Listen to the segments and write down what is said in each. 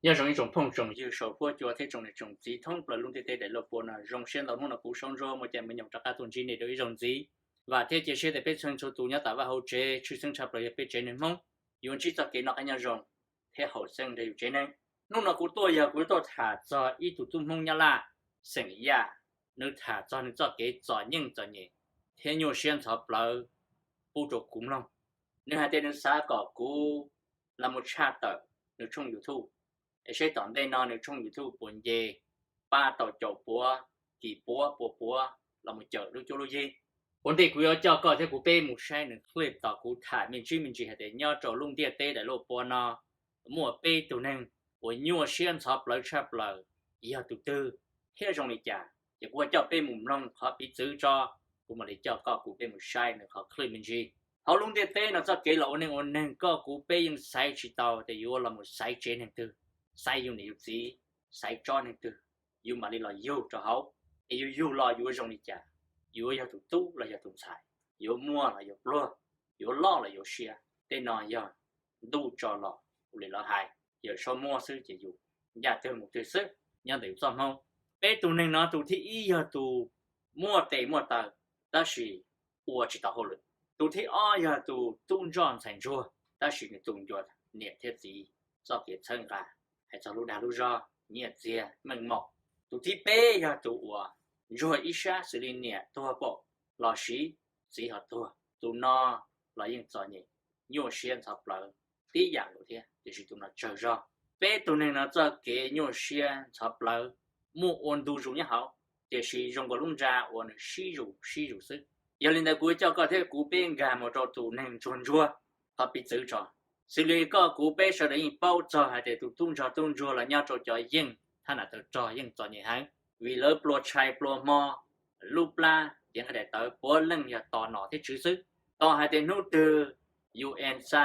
Nyob zoo ib tsoom phooj tsoom ywg saum huab cua thiab tsoom niam tsoom txiv thoob plaws lub ntiaj teb daim lauj puav no, zoo siab ntau hnub no kuv Saub Ntsuab muaj caij muaj nyoog rov qab tuaj ntsib nej dua ib zaug ntxiv. Vam thiab cia siab tias peb txhua txhua tus nyob tom vaj hauv tsev, tshwj xeeb tshaj plaws yog peb tsev neeg Hmoob, yuav ntsib txoj kev noj qab nyob zoo thiab haum xeeb nrog yus tsev neeg. Hnub no kuv tuaj yog kuv tuaj tham txog ib tug tub Hmoob nyob Laj, xeem Yaj, nws tham txog nws txoj kev txom nyem txom nyem thiab nyuaj siab ntxhov plawv pub rau kuv mloog. Nws hais tias nws xav kom kuv los mus tshaj tawm nws tshooj YouTube, es saib tom ntej no nws tshooj YouTube puas nce pab tau caum puav, kis puav, pua puav los mus cawm lub cuab lub yig. Ua ntej kuv yuav coj koj thiab kuv peb mus saib nws clip tom kuv tham me ntsis me ntsis hais tias nyob rau lub ntiaj teb daim lauj puav no muaj peb tug neeg uas nyuaj siab ntxhov plawv tshaj plaws yog tus twg thiab zoo li cas, ces kuv yuav coj peb mus mloog qhov piv txwv tso, kuv mam li coj koj kuv peb mus saib nws qhov clip me ntsis. Hauv lub ntiaj teb no txoj kev los ua neej ua neeg koj kuv peb yeej xaiv tsis tau tias yuav los mus xaiv tsev neeg twg, xaiv yus niam yus txiv, xaiv tsob neeg twg, yus mam li los yug rau hauv, es yus yug los yuav zoo li cas, yuav yog tus tub los yog tus ntxhais, yuav muaj los yuav pluag, yuav loj los yuav siab. Tej no yog ntuj tso los ua li lawv hais, yawm saub muab xwb ces yus ncaj twg mus twg xwb nyob ntawm yus txoj hmoo. Peb tug neeg no tus thib ib yog tus muaj tes muaj taw tab sis ua tsis tau hauj lwm. Tus thib ob yog tus tub ntsoj ntxhais ntsuag tab sis nws tu ncua niam thiab txiv txoj kev txhawb nqa, hais txog lub dag lub zog, nyiaj txiag, meej mom. Tus thib peb yog tus uas ntsuag ib sab xws li niam tuag pam los siv, txiv ho tuag, tus no los yeej txom nyem, nyuaj siab ntxhov plawv tib yam nkaus thiab, tiam sis tus no tsawg zog. Peb tug neeg no txoj kev nyuaj siab ntxhov plawv muaj ua ntu zus nyob hauv, tiam sis zoo nkaus lub nra uas nws sib zus sib zus xwb. Yog li ntawd kuv coj koj thiab kuv peb nkag mus rau tus neeg ntsuag ntsuag qhov piv txwv tso. Xws li koj kuv peb sawv daws yeej paub txog hais tias tus tub ntsog tub ntsuag los nyob rau cov yeej thab nam taw rog yeej txom nyem heev, vim lawv pluas tshais pluas hmo, lub plab tiav nqaij daim tawv puav leej yog tos nom thiab tswv xwb. Tos hais tias hnub twg UN xa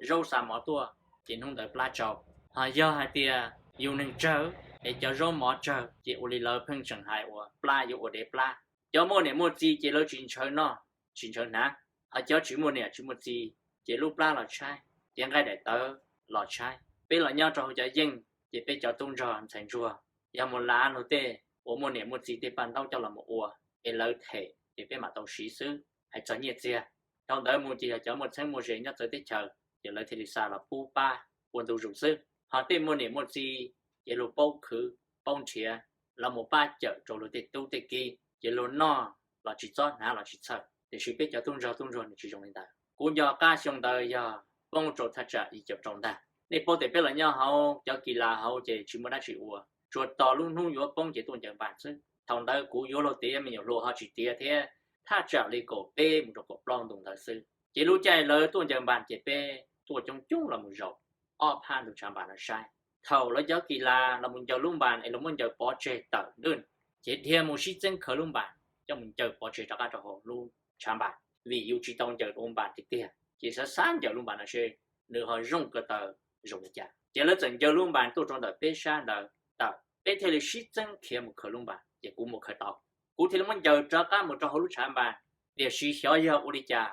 zaub xa mov tuaj ces hnub ntawd plab tsau. Ho yog hais tias yus neeg tsawg es cov zaub mov tsawg ces ua li lawv pheej tseem hais uas plab yuav ua dev plab. Cov muaj niam muaj txiv ces lawv tsis ntshaw noj tsis ntshaw hnav, ho cov tsis muaj niam tsis muaj txiv ces lub plab los tshaib, tiav nqaij daim tawv los tshaib. Peb los nyob rau hauv cov yeej ces peb cov tub ntsog ntxhais ntsuag yog mus lav luag tej uas muaj niam muaj txiv tej paj ntaub coj los mus ua, es lawv them ces peb mam tau siv xwb, hais txog nyiaj txiag. Dhau ntawd mus ces yog cov muaj txheeb muaj ze nyob txawv teb chaws ces lawv thiaj li xa los pub pab ua ntu zus xwb. Ho tej muaj niam muaj txiv ces luag paub khwv paub nrhiav, los mus pab cawm rau luag tej tub tej kiv ces luag noj los tsis txob hnav los tsis txhawj. Tiam sis peb cov tub ntsog tub ntsuag nws tsis zoo li ntawd. Kuv nco qab xyoo ntawd yog poob rau thaj tsam yim caum rau ntag. Nej paub tias peb los nyob hauv cov kis las hauv ces tsis muaj dab tsi ua, tsuas tos lub hnub yuav poob ces tuaj ncaws npas xwb. Thaum ntawd kuv yuav luag tiav me nyuam hluas ho tsis tiav thiab, thaj tsam li kaum peb mus rau kaum plaub ntu ntawd xwb. Ces lub caij lawv tuaj ncaws npas ces peb tuaj coob coob los mus zaum ob phab ntug tshav npas no saib. Thaum lawv cov kis las los mus ncaws lub npas es lawv muab ncaws pov tseg tawm ntwj, ces dhia mus sib txeeb khaws lub npas coj mus ncaws pov tseg rov qab rau hauv lub tshav npas, vim yus tsis tau ncaws lub npas tiag tiag ces xav xav ncaws lub npas no seb nws ho zoo ko taw zoo li cas. Ces lawv txawm ncaws lub npas tuaj rau ntawm peb sab ntawd tawm, peb thiaj li sib txeeb khiav mus khaws lub npas ces kuv mus khaws tau. Kuv thiaj li muab ncaws rov qab mus rau hauv lub tshav npas, tiam sis xyov yog ua li cas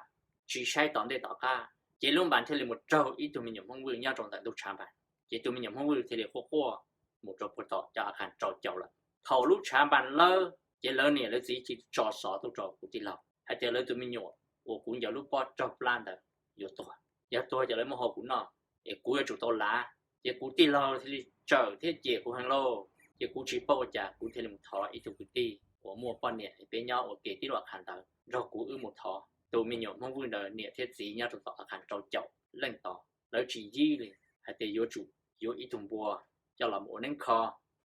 tsis saib tom ntej tom qab ces lub npas thiaj li mus raug ib tug me nyuam Hmoob Vwj nyob rau ntawm ntug tshav npas, ces tus me nyuam Hmoob Vwj thiaj li quaj quaj mus rau puag tom cov a khas rau caum lawm. Thaum lub tshav npas lawb ces lawv niam lawv txiv cia li tso xov tuaj rau kuv tij laug hais tias lawv tus me nyuam uas kuv ncaws lub pob raug plab ntawd yuav tuag, yog tuag ces lawv muab hau kuv noj, es kuv yuav tsum tau lav. Ces kuv tij laug thiaj li tsawm thiab cem kuv heev lauj. Ces kuv tsis paub ua cas kuv thiaj li mus thov ib tug kwv tij uas muaj poj niam es peb nyob ua ke tib lub a khas ntawd nrog kuv wb mus thov tus me nyuam Hmoob Vwj ntawd niam thiab txiv nyob rau tom a khas rau caum leej tod, lawv tsis yib li, hais tias yuav tsum yuav ib tug npua coj los mus ua neeb kho,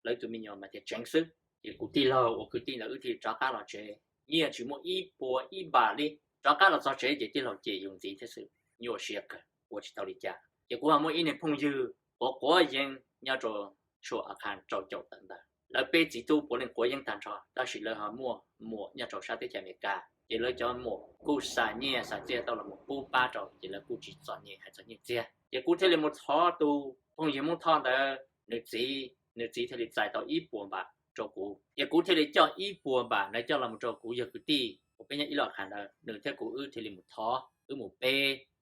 lawv tus me nyuam mas tias tseev xwb. Ces kuv tij laug uas kwv tij ntawd wb thiaj rov qab los tsev, nyiaj tsis muaj ib puas ib npas li. Rov qab los txog tsev ces tij laug cem yus ntxiv thiab xwb, nyuaj siab kawg ua tsis tau li cas. Ces kuv ho muaj ib niag phooj ywg quav quav yeeb nyob rau tshuam a khas rau caum tawm ntawd, lawv peb txiv tub puav leej quav yeeb tag nrho tab sis lawv ho muaj muam nyob rau sab teb chaws Amelikas, ces lawv cov muam kuj xa nyiaj xa txiaj tau los mus pub pab rau ces lawv kuj tsis txom nyem hais txog nyiaj txiag. Ces kuv thiaj li mus thov tus phooj ywg Hmoob Thoj ntawd nws txiv, nws txiv thiaj li txais tau ib puas npam rau kuv, ces kuv thiaj li coj ib puas npam ntawd coj los mus rau kuv yawg kwv tij uas peb nyob ib lub a khas ntawd, nws thiab kuv wb thiaj li mus thov wb mus pe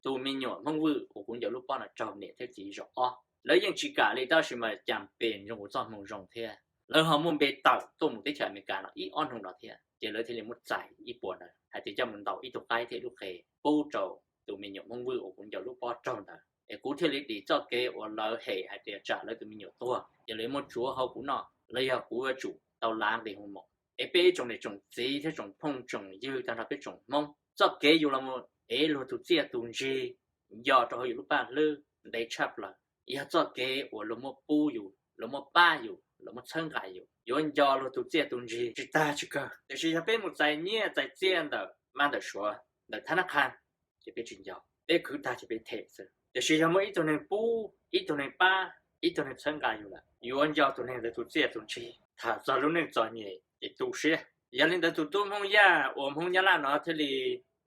tus me nyuam Hmoob Vwj uas kuv ncaws lub pob no raug niam thiab txiv zaum ob. Lawv yeej tsis kam li, tab sis mas cas pes zoo kuv txoj hmoo zoo thiab. Lawv ho muaj npe tawm tuaj mus teb chaws Amelikas no ib ob hnub no thiab, ces lawv thiaj li muab txais ib puas ntawd hais tias coj mus ntaus ib tug qaib thiab ib lub qe pub rau tus me nyuam Hmoob Vwj uas kuv ncaws lub pob raug ntawd, es kuv thiaj li dim txoj kev uas lawv hem hais tias tsam lawv tus me nyuam tuag ces lawv muab tsuav hauv kuv noj, los yog kuv yuav tsum tau lav nqis hu mus. Es peb ib tsoom niam tsoom txiv thiab tsoom phooj tsoom ywg tag nrho peb tsoom Hmoob, txoj kev yus los mus ev luag tus txiaj tus ntsig nco rau hauv yus lub paj hlwb ntev tshaj plaws, yog txoj kev uas luag muab pub yus, luag muab pab yus, luag muab txhawb nqa yus, yuav nco luag tus txiaj tus ntsig tsis tag tsis kawg. Tiam sis yog peb mus txais nyiaj txais txiaj ntawm mab ntawm suav, ntawm thab nab qha, ces peb tsis nco, peb khwv tag ces peb them xwb. Tiam sis yog muaj ib tug neeg pub, ib tug neeg pab, ib tug neeg txhawb nqa yus lawm, yuav nco tus neeg ntawd tus txiaj tus ntsig tham txog lub neej txom nyem ces tu siab. Yog li ntawd tus tub Hmoob Yaj uas Hmoob Nyab Laj no thiaj li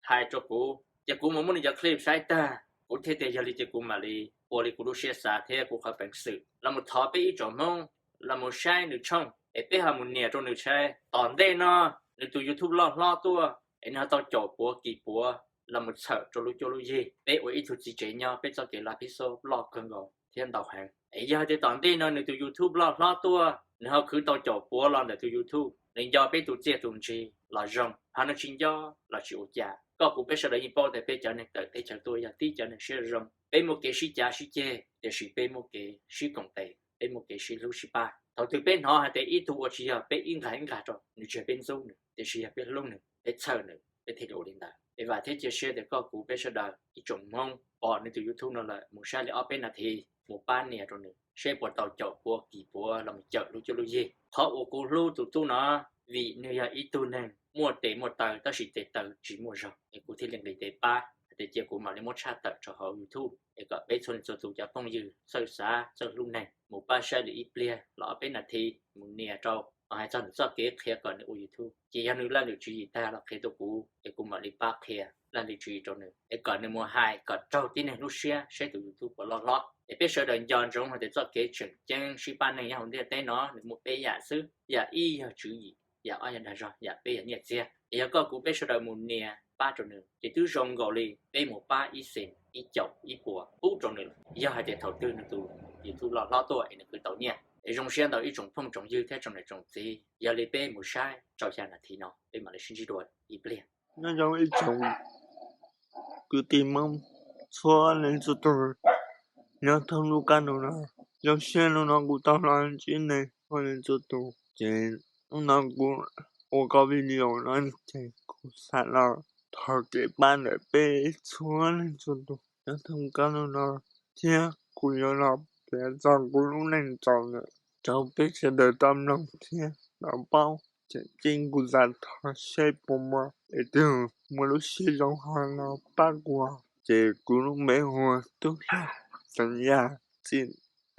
hais rau kuv, ces kuv mus muab nws cov clip saib tag, kuv thiaj tias yog li ces kuv mam li ua li kuv lub siab xav thiab kuv qhov peev xwm los mus thov peb ib tsoom Hmoob los mus saib nws tshooj, es peb ho mus nias rau nws saib tom ntej no nws tus YouTube loj hlob tuaj es nws ho tau caum puav kis puav los mus txhawm rau lub cuab lub yig. Peb ua ib tug txiv tsev nyob peb txoj kev lav phib xob loj kawg nkaus thiab ntau heev. Es yog tias tom ntej no nws tus YouTube loj hlob tuaj, nws ho khwv tau caum puav los ntawm tus YouTube, nws nco peb tus txiaj tus ntsig los zoo, ho nws tsis nco los tsis ua cas. Koj kuv peb sawv daws yeej paub tias peb cov neeg tawm teb chaws tuaj yog tib cov neeg siab zoo, peb muaj kev sib cav sib ceg, tiam sis peb muaj kev sib koom tes, peb muaj kev sib hlub sib pab. Thaum twg peb hnov hais tias ib tug ua tsis yog, peb ib nqag ib nqag rau, nws tsis yog peb ntxub nws, tiam sis yog peb hlub nws, peb txhawj nws, peb thiaj li ua li ntawd. Es vam thiab cia siab tias koj kuv peb sawv daws ib tsoom Hmoob pom nws tus YouTube no lawm mus saib li ob peb nas this mus pab nias rau nws seb puas tau caum puav kis puav los mus cawm lub cuab lub yig. Qhov uas kuv hlub tus tub no vim nws yog ib tug neeg muaj tes muaj taw tab sis tes taw tsis muaj zog, es kuv thiaj li nqis tes pab hais tias cia kuv mam li muab tshaj tawm rau hauv YouTube es kom peb txhua leej txhua tus cov phooj ywg txawj xav txawj hlub neeg mus pab saib li ib pliag los ob peb nas this mus nias rau, hais txog nws txoj kev qhia kom nws ua YouTube. Ces yog nws laj lwm tswv yim tag los qhia rau kuv es kuv mam li pab qhia laj lwm tswv yim rau nws es kom nws mus hais kom raug tib neeg lub siab saib tus YouTube puas loj hlob. Es peb sawv daws nco ntsoov hais tias txoj kev tseem ceeb sib pab neeg nyob hauv ntiaj teb no nws muaj peb yam xwb. Yam ib yog tswv yim, yam ob yog dag zog, yam peb yog nyiaj txiag. Es yog koj kuv peb sawv daws mus nias pab rau nws ces twb zoo nkaus li peb mus pab ib xees ib caum ib puas pub rau nws lawm. Yog hais tias thaum twg nws tus YouTube loj hlob tuaj es nws khwv tau nyiaj. Es zoo siab ntau ib tsoom phooj tsoom ywg thiab tsoom niam tsoom txiv, yog li peb mus saib rau xya nas this no peb mam li sib ntsib dua ib pliag. Nyob zoo ib tsoom kwv tij Hmoob txhua leej txhua tus nyob thoob lub qab ntuj no. Zoo siab hnub no kuv tau los ntsib nej txhua leej txhua tus. Ces hnub no kuv ua koj video no ces kuv xav los thov kev pab ntawm peb txhua leej txhua tus nyob thoob qab ntuj no, thiab kuv yuav los piav txog kuv lub neej txom nyem rau peb sawv daws tau mloog thiab tau paub. Tseem ceeb kuv xav thov seb puas muaj leej twg muaj lub siab zoo ho los pab kuv. Ces kuv lub npe hu ua Tub Hlob Xeev Yaj. Txij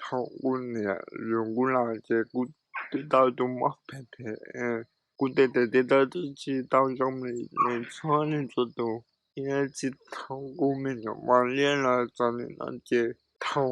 thaum kuv niam yug kuv los ces kuv twb tau tus mob phem phem, kuv tej tes tej taw twb tsis tau zoo li nej txhua leej txhua tus. Thiab txij thaum kuv me nyuam mos liab los txog nim no ces thaum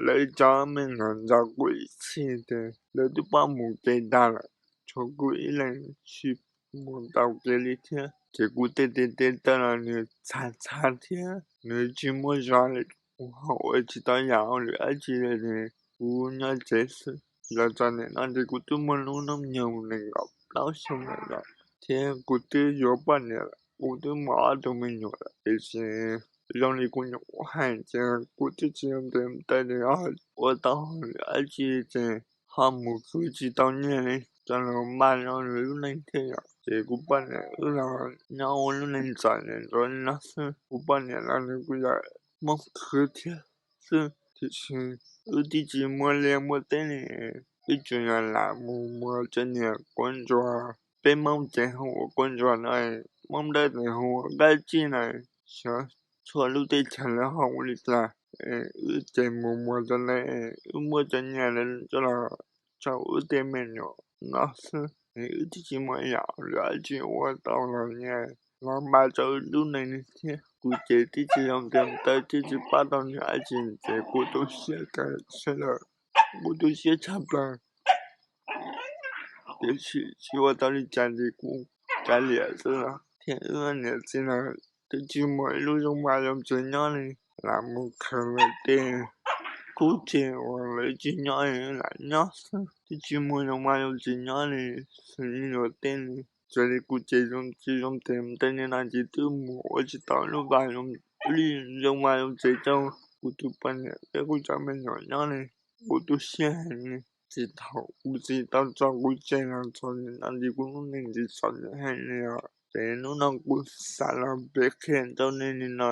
lawv cov me nyuam nco kuv ib txhis ces lawv twb pab mus kev tag lawm, tshuav kuv ib leeg tsis mus tau kev li thiab. Ces kuv tej tes tej taw los nws txhav txhav thiab nws tsis muaj zog li, kuv ho ua tsis tau yam ua lwm dab tsi li, kuv nyob tsev xwb. Los txog nim no ces kuv twb muaj lub hnub nyoog nees nkaum plaub xyoo lawm, thiab kuv twb yuav poj niam lawm, kuv twb muaj ob tug me nyuam lawm, tiam sis zoo li kuv nyuam qhuav hais ces kuv twb tsis nqis tes li os, ua tau hauj lwm dab tsi ces ho mus khwv tsis tau nyiaj li coj los npaj rau nws lub neej thiab yom. Ces kuv poj niam wb los nyob ua lub neej txom nyem nrov no xwb. Kuv poj niam los nws kuj yog Hmoob khwv thiab xwb, tiam sis wb twb tsis muaj liaj muaj teb li, wb tsuas yog lam mus muag cov niag quav ntsuag. Peb Hmoob ces hu ua quav ntsuag no, Hmoob Dawb ces hu ua qab tsib na. Xyov txhua lub teb chaws lawv hu ua li cas, wb ces mus muag cov ntawd, wb muab cov nyiaj ntawd coj los rau wb tej me nyuam no xwb. Wb twb tsis muaj ib yam lwm dab tsi ua tau los nyiaj los npaj rau wb lub neej li thiab. Kuv ces twb tsis zoo tes taw, twb tsis pab tau nws dab tsi ces kuv tu siab kawg sawv daws, kuv tu siab tshaj plaws. Tiam sis tsis ua tau li cas ces kuv kav liam xwb los thiab wb niam txiv lawv twb tsis muaj ib lub zoo vaj zoo tsev nyob li, lam mus khaws lawv tej qub tseg uas lawv tsis nyob lam nyob xwb, twb tsis muaj zoo vaj zoo tsev nyob li, xws li luag tej li. Txawm li kuv ces zoo tsis zoo tes tej li no ces twb mus ua tsis tau lub vaj, zoo vaj zoo tsev rau kuv tus poj niam thiab kuv cov me nyuam nyob li. Kuv tu siab heev li, txij thaum kuv txiv tau tso kuv tseg los txog nim no ces kuv lub neej tsis txom nyem heev li os. Ces hnub no kuv xav los piav qhia rau nej li no,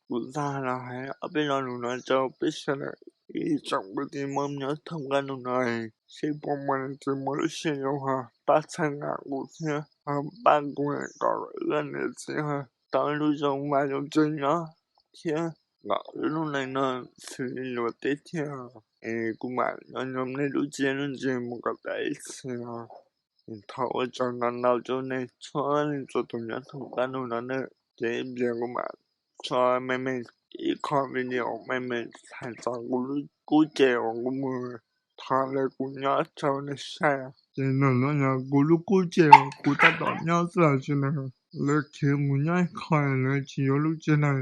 kuv xav los hais ob peb lo lus no rau peb sawv daws ib tsoom kwv tij Hmoob nyob thoob qab ntuj no, seb puas muaj leej twg muaj lub siab zoo ho pab txhawb nqa kuv thiab ho pab kuv kom wb niam txiv ho tau ib lub zoo vaj zoo tsev nyob thiab kom wb lub neej no xws li luag tej thiab. Es kuv mam nyob nyob nej lub txiaj lub ntsig mus kom tas ib txhis os. Thov ua tsaug ntau ntau rau nej txhua leej txhua tus nyob thoob qab ntuj no nawb. Ces ib pliag kuv mam tso me me ib qho video me me hais txog kuv lub qub tseg uas kuv mus thov lawv kuv nyob rau nej saib. Ces no no yog kuv lub qub tseg uas kuv tab tom nyob xwb los tsis na, lawv khiav mus nyob ib qho lawv tsis yuav lub tsev lawm,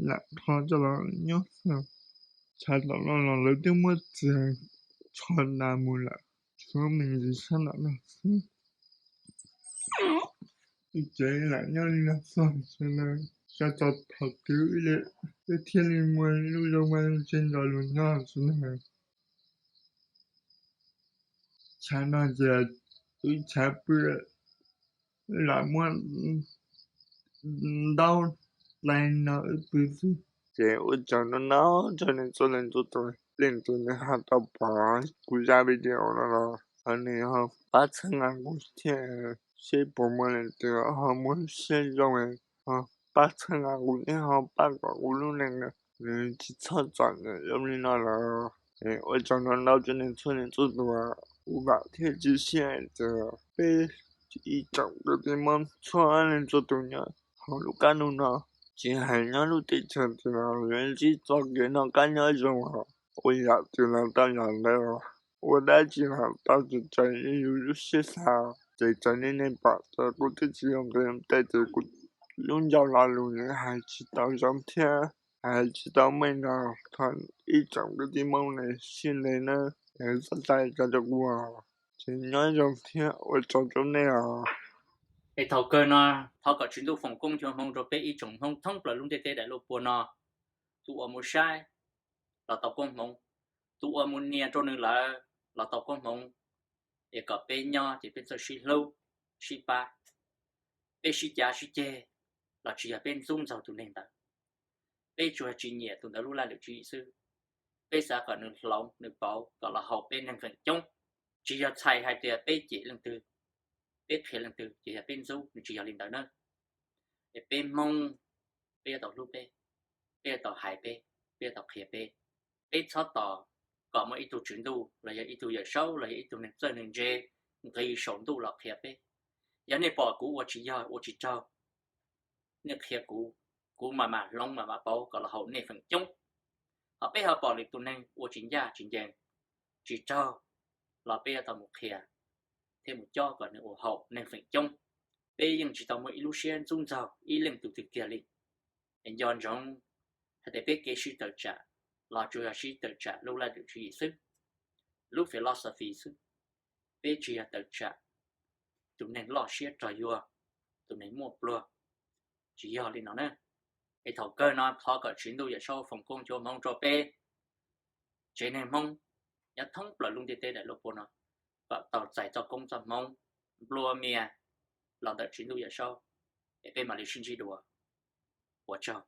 lam thov coj los nyob xwb. Tshav tom no los lawv twb muab txiag tsho da mus lawm, tshuav me ntsis sab nram no xwb. Ib tsev lam nyob li no xwb, xav txog thaum twg wb thiaj li muaj lub zoo vaj zoo tsev nrog luag nyob xwb na. Tshav no ces wb tshav pw, wb lam muab ntaub dai no wb pw xwb. Ces ua tsaug ntau ntau rau nej txhua leej txhua tus, leej twg nws ho tau pom kuv zaj video no los thov nws ho pab txhawb nqa kuv thiab, seb puas muaj leej twg ho muaj lub siab zoo ho pab txhawb nqa kuv thiab ho pab kom kuv lub neej nws tsis txhob txom nyem zoo li no lawm. Ua tsaug ntau ntau rau nej txhua leej txhua tus, kuv vam thiab cia siab tias peb ib tsoom kwv tij Hmoob txhua leej txhua tus nyob hauv lub qab ntuj no, tsis hais nyob lub teb chaws twg los yuav ntsib txoj kev noj qab nyob zoo, ua yam twg los tau yam ntawd, ua dab tsi los tau raws li yus lub siab xav. Ces raws li nej pom tias kuv twb tsis zoo tes, tej ces kuv lub ncauj lo lus nws hais tsis tau zoo thiab hais tsis tau meej no, thov ib tsoom kwv tij Hmoob nej sib ntev nawb, txhob txhawj rau kuv, ces nyob zoo thiab ua tsaug rau nej os. Es thaum kawg no, thov kom Tswv Ntuj foom koob ncuav hmoov rau peb ib tsoom Hmoob thoob plaws lub ntiaj teb daim luaj puag no, tus uas mus saib los tau koob hmoov, tus uas mus nias rau nws lawm los tau koob hmoov. Es kom peb nyob ces peb txawj sib hlub, sib pab, peb sib cav sib ceg los tsis yog peb ntxub ntxaug tus neeg ntawd, peb tsuas tsis nyiam tus ntawd lub laj lim tswv yim xwb. Peb xav kom nws hloov nws pauv kom los haum peb neeg feem coob. Tsis yog txhais hais tias peb cem leej twg, peb qhia leej twg ces yog peb ntxub, nws tsis yog li ntawd na. Es peb Hmoob, peb yuav tau hlub peb, peb yuav tau hais peb, peb yuav tau qhia peb. Peb txhob tos kom muaj ib tug Tswv Ntuj los yog ib tug Yawm Saub los yog ib tug neeg txawj neeg ntse nqis saum ntuj los qhia peb. Yog nej pom kuv ua tsis yog ua tsis raug, nej qhia kuv, kuv mam mam hloov mam mam pauv kom los haum nej feem coob. Ho peb ho pom lwm tus neeg ua tsis ncaj tsis ncees, tsis raug, los peb yuav tau mus qhia thiab mus cob kom nws ua haum neeg feem coob. Peb yeej tsis tau muaj ib lub siab ntxub ntxaug ib leej tus twg kiag li. Es nco ntsoov hais tias peb kev sib tawm tsam los tsuas yog sib tawm tsam lub laj lim tswv yim xwb, lub philosophy xwb. Peb tsis yog tawm tsam tus neeg loj siab rog yuag, tus neeg muaj pluag, tsis yog li no na. Es thaum kawg no thov kom Tswv Ntuj Yawm Saub foom koob ncuav hmoov rau peb tsev neeg Hmoob nyob thoob plaws lub ntiaj teb daim luaj puag no kom tau txais txoj koob txoj hmoov nplua mias los ntawm Tswv Ntuj Yawm Saub. Es peb mam li sib ntsib dua, ua tsaug.